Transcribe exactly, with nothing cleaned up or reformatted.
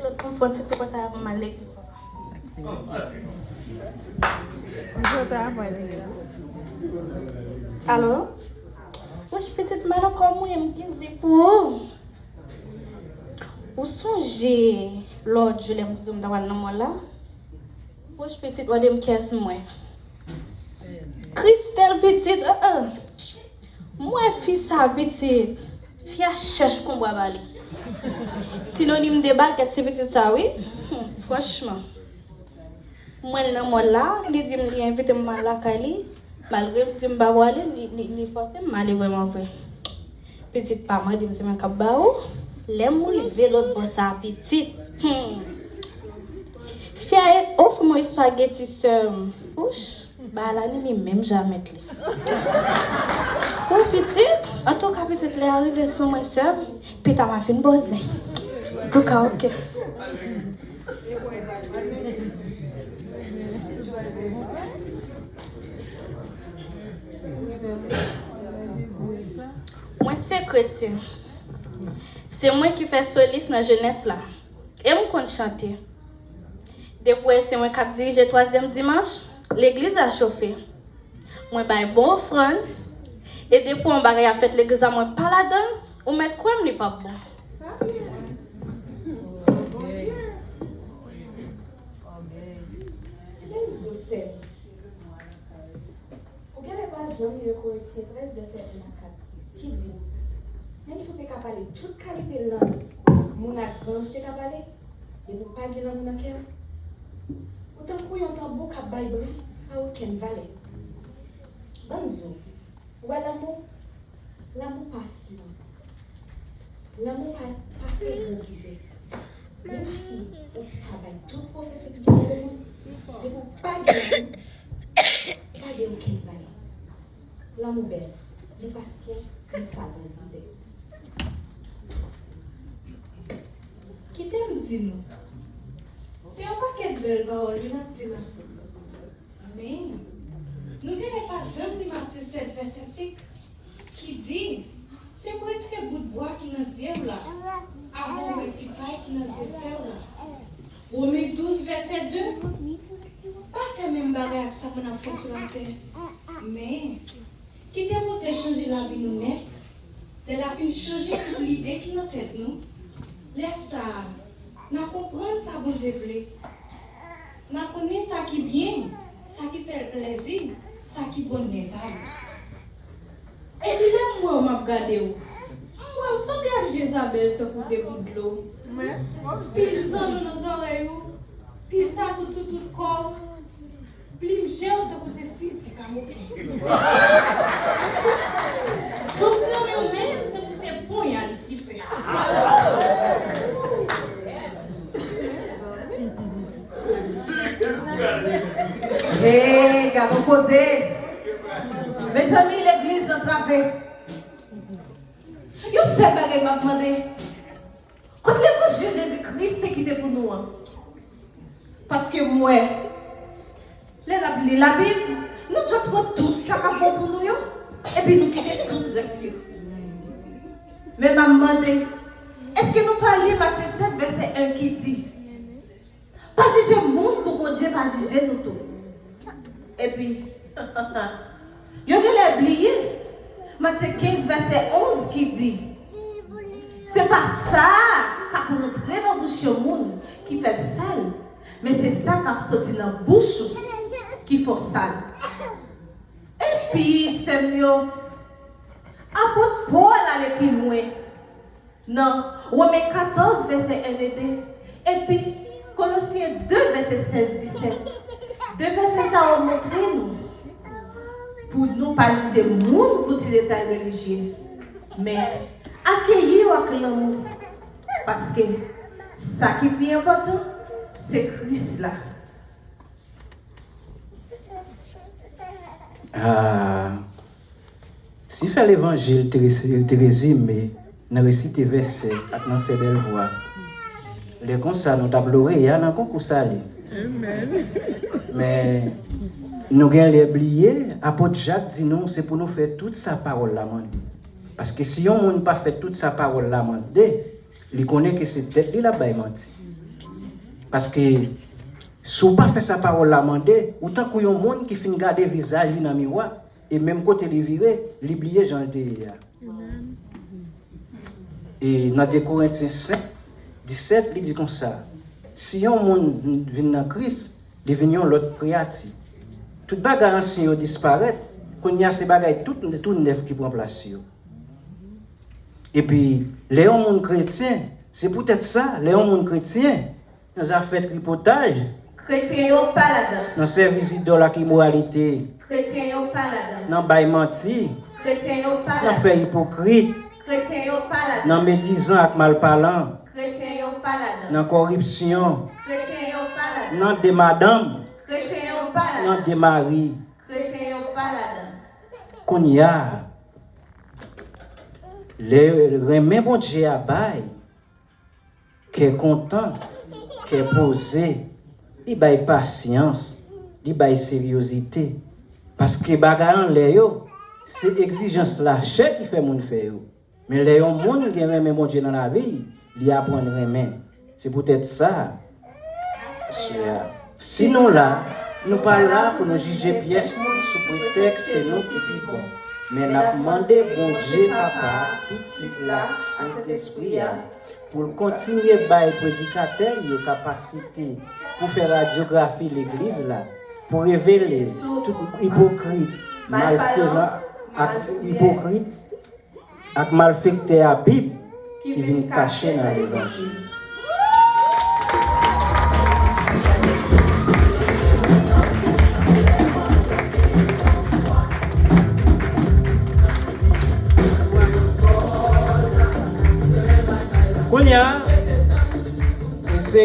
Sot pou m fè yon ti tripotay avan m al legliz, papa. Tripotay avan legliz. Alo? Wouch, pitit, m al ankò mouye m gen zen pou ou. Ou sonje lòt jou lè m te di w m ta pral nan mòl la? Wouch, pitit, mande m kiyès m wè. Christelle, pitit, uh, uh. M wè fi sa, pitit. Fi a chèch konbwa ba li. Sinonim de bagèt, se pitit sa, wi. Hmm, franchman. M wè l nan mòl la, li di m li envite m al lakay li. Malgre m di m pa prale, li, li, li fòse m ale vrèman vre. Pitit, pa mande m se mwen k ap ba ou. Lè m rive lòt bò sa a, pitit. Hmm. Fi a ofri m yon espageti, sè m. Wouch, bagay la ni li menm jan mèt li. Wi, pitit. Antouka, pitit, lè a rive sou mwen, sè m, pita m a fin bò zen. Antouka, oke. Mwen se kretyen. Se mwen ki fè solis nan jenès la. E m konn chante. Depi w wè se mwen k ap dirije twazyèm dimanch, legliz la chofe. Mwen bay bon ofrann. E depi yon bagay ap fèt legliz la, mwen pa ladann, ou mèt kwè m li p ap bon. Kite m di w, sè m. Ou genlè pa janm li Korentyen trèz, vèsè en a kat, ki di, menm si w te ka pale tout kalite lang moun ak zanj te ka pale, depi w pa gen lanmou nan kè w, ou tankou yon tanbou k ap bay bri san okenn valè. Ban m di w, ou wè lanmou? Lanmou pa san. Lanmou pa, pa fè grandizè. Menm si ou te ka bay tout pwofesi ki genyen lemonn, depi w pa gen lanmou, ou pa gen okenn valè. Lanmou bèl, li pa san, li pa grandizè. Kite m di nou, se yon pakèt bèl pawòl wi n ap di la. Men, nou genlè pa janm li Matye sèt vèsè senk, ki di, se pou w retire bout bwa ki nan zye w la, avan w wè ti pay ki nan zye sè w la. Women douz vèsè de, pa fè menm bagay ak sa moun ap fè sou latè. Men, kite Bondye chanje lavi nou nèt. Lè l a fin chanje tout lide ki nan tèt nou, lè sa a, n a konprann sa Bondye vle. N a konnen sa ki byen, sa ki fè l plèzi, sa ki bon nèt a nou. Epi lè m wè w, m ap gade w, m wè w sanble ak Jezabèl tankou de gout dlo. Pil zanno nan zòrèy ou, pil tatou sou tout kò w. Plim je w tankou se fizi k a moke. Zong nan men w menm tankou se ponya Lisifè. Hey, gad on koze! Mezanmi, legliz antrave. Yon sèl bagay m ap mande. Kot levanjil Jezi Kris te kite pou nou an? Paske m wè, lè n ap li Labib, nou just pran tout sa k ap bon pou nou yo, epi nou kite tout rès yo. Men m ap mande, èske nou pa li Matye sèt vèsè en ki di, pa jije moun pou Bondye pa jije nou tou? Epi, yo genlè bliye Matye kenz vèsè onz ki di, se pa sa k ap rantre nan bouch yon moun ki fè l sal, men se sa k ap soti nan bouch ou ki fè w sal. Epi, sè m yo, apot Pòl ale pi lwen. Nan Women katòz, vèsè en e de, epi Kolosyen de, vèsè sèz, disèt. De vèsè sa yo montre nou pou nou pa jije moun pou ti detay relijye, men akeyi yo ak lanmou, paske sa ki pi enpòtan, se Kris la. Ah, si fè levanjil te, te rezime nan resite vèsè ak nan fè bèl vwa, lè konsa nou t ap loreya nan konkou sali. Men, nou genlè bliye, apot Jak di nou se pou nou fè tout sa pawòl la mande. Paske si yon moun pa fè tout sa pawòl la mande, li konnen ke se tèt li l ap bay manti. Paske si w pa fè sa pawòl la mande, ou tankou yon moun ki fin gade vizaj li nan miwa, e menm kote li vire, li bliye jan l te ye a. E nan de Korentyen senk, disèt, li di konsa, si yon moun vin nan Kris, li vin yon lòt kreyati. Tout bagay ansyen yo disparèt, kounye a se bagay tout, tou nèf ki pran plas yo. Epi, lè yon moun kretyen, se poutèt sa, lè yon moun kretyen, nan zafè tripotaj, Kretyen yo pa ladan. Nan sèvis idòl ak imoralite, Kretyen yo pa ladan. Nan bay manti, Kretyen yo pa ladan. Nan fè ipokrit, Kretyen yo pa ladan. Nan medizan ak malpalan, Kretyen yo pa ladan. Nan kòripsyon, Kretyen yo pa ladan. Nan de madanm, Kretyen yo pa ladan. Nan de mari, Kretyen yo pa ladan. Kounye a, lè renmen Bondye a bay, kè kontan, kè poze, li bay pasyans, li bay seryozite. Paske bagay anlè yo, se egzijans lachè ki fè moun fè yo. Men lè yon moun gen renmen Bondye nan lavi l, li aprann renmen. Se poutèt sa, si nou la, nou pa la pou nou jije pyès moun sou pretèks se nou ki pi bon. Men n ap mande Bondye Papa, Pitit la ak Sentespri a pou l kontinye bay predikatè l yo kapasite pou fè radyografi legliz la, pou revele tout ipokrit, malfelan ak ipokrit ak malfektè a Bib ki vin kache nan levanjil.